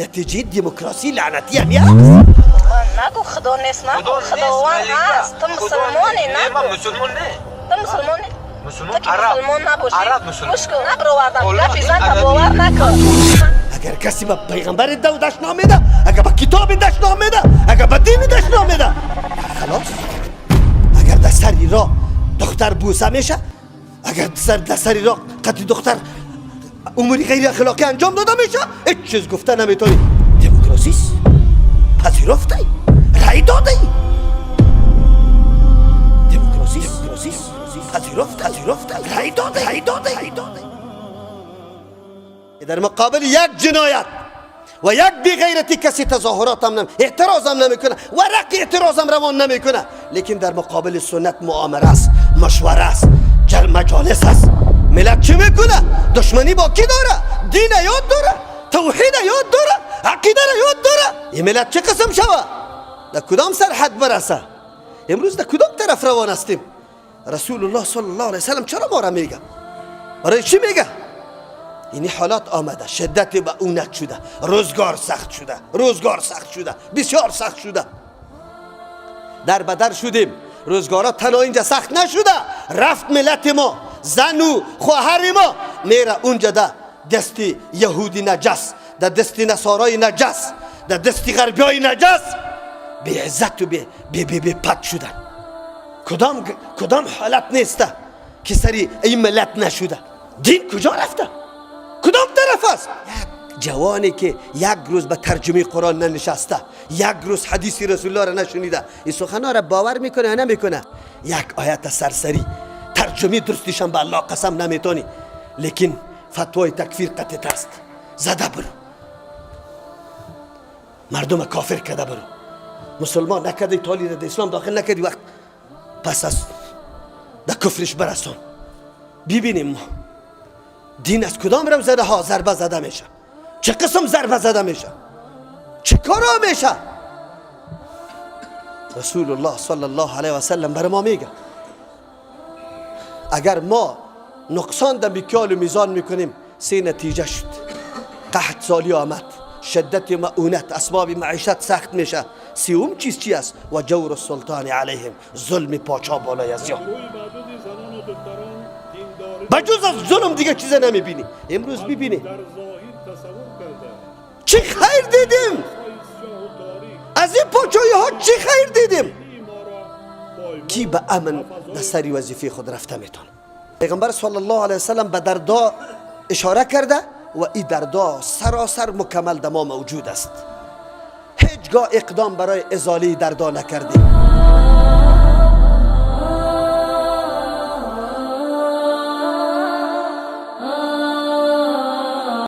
Натиҷаи демокрасии лаънатӣ ҳам аст. Ман нагу Худо нест, нагу Худованд ҳаст. Ту мусулмонӣ, нагу. Ман мусулмон не. Ту мусулмонӣ? Мусулмон Ту ки араб. мусулмон набошӣ. Араб мусулмон. Гӯш кун, набаровардам. Оллоҳ Гапи занта арабӣ. бовар накун. Агар касе ба пайғамбари дав дашном меда, агар ба китоби дашном меда, агар ба дини дашном меда, халос. Агар дар сари роҳ духтар бӯса меша, агар дар сари роҳ қатъи духтар умури ғайриахлоқӣ анҷом дода меша, ҳеҷ чиз гуфта наметавонӣ. Демократсист пазируфтай, рай додаӣ. Демократсист, демократсист пазируфта, пазируфтай, рай додаӣ, рай додаӣ, рай додаӣ. Дар муқобили як ҷиноят ва як беғайратӣ касе тазоҳуротам нам эътирозам намекунад, варақи эътирозам равон намекунад, лекин дар муқобили суннат муомара аст, машвара аст, маҷолис аст. Миллат чӣ мекунад? Душманӣ бо кӣ дора? Дина ёд дора, тавҳида ёд дора, ақидара ёд дора? Ин миллат чӣ қисм шава? Дар кудом сарҳад бараса? Имрӯз дар кудом тараф равон ҳастем? Расулуллоҳ саллаллоҳу алайҳи васаллам чаро мора мега? Барои чӣ мега? Ини ҳолат омада, шиддати маунат шуда, рӯзгор сахт шуда, рӯзгор сахт шуда, бисёр сахт шуда, дар ба дар шудем. Рӯзгорҳо танҳо инҷа сахт нашуда рафт. Миллати мо, зану хоҳари мо мера унҷа да дасти яҳуди наҷас, да дасти насорои наҷас, да дасти ғарбиёи наҷас беиззату бепат шудан. Кудом ҳолат неста, ки сари ин миллат нашуда? Дин куҷо рафта? Кудом тараф аст? Як ҷавоне, ки як рӯз ба тарҷумаи Қуръон нанишаста, як рӯз ҳадиси Расулуллоҳро нашунида, ин суханҳоро бовар мекунад ё намекунад? Як оята сарсарӣ тарҷумаи дурустишам, ба Аллоҳ қасам, наметонӣ, лекин фатвои такфир қатит аст. Зада буру, мардума кофир карда буру, мусулмон накарди, толира дар ислом дохил накарди, вақт пас аз дар куфриш барасон. Бибинем мо дин аз кудом равзадаҳо зарба зада меша, чӣ қисм зарба зада меша, чӣ коро меша. Расулуллоҳ саллаллоҳу алайҳи васаллам бар мо мега: агар мо нуқсон дар микёлу мизон мекунем, се натиҷа шуд: қаҳтсолӣ омад, шиддати маунат, асбоби маишат сахт меша. Сеюм чиз чи аст? Ва ҷавру султони алайҳим, зулми почо болои аз ё. Ба ҷуз аз зулм дига чиза намебинӣ. Имрӯз бибинӣ, чӣ хайр дидем аз ин почоиҳо? Чӣ хайр дидем? Кӣ ба амн дар сари вазифаи худ рафта метавонад? Пайғамбар саллаллоҳу алайҳи васаллам ба дардо ишора карда ва ин дардо саросар мукаммал дар мо мавҷуд аст. Ҳеҷ гоҳ иқдом барои изолаи дардо накардем.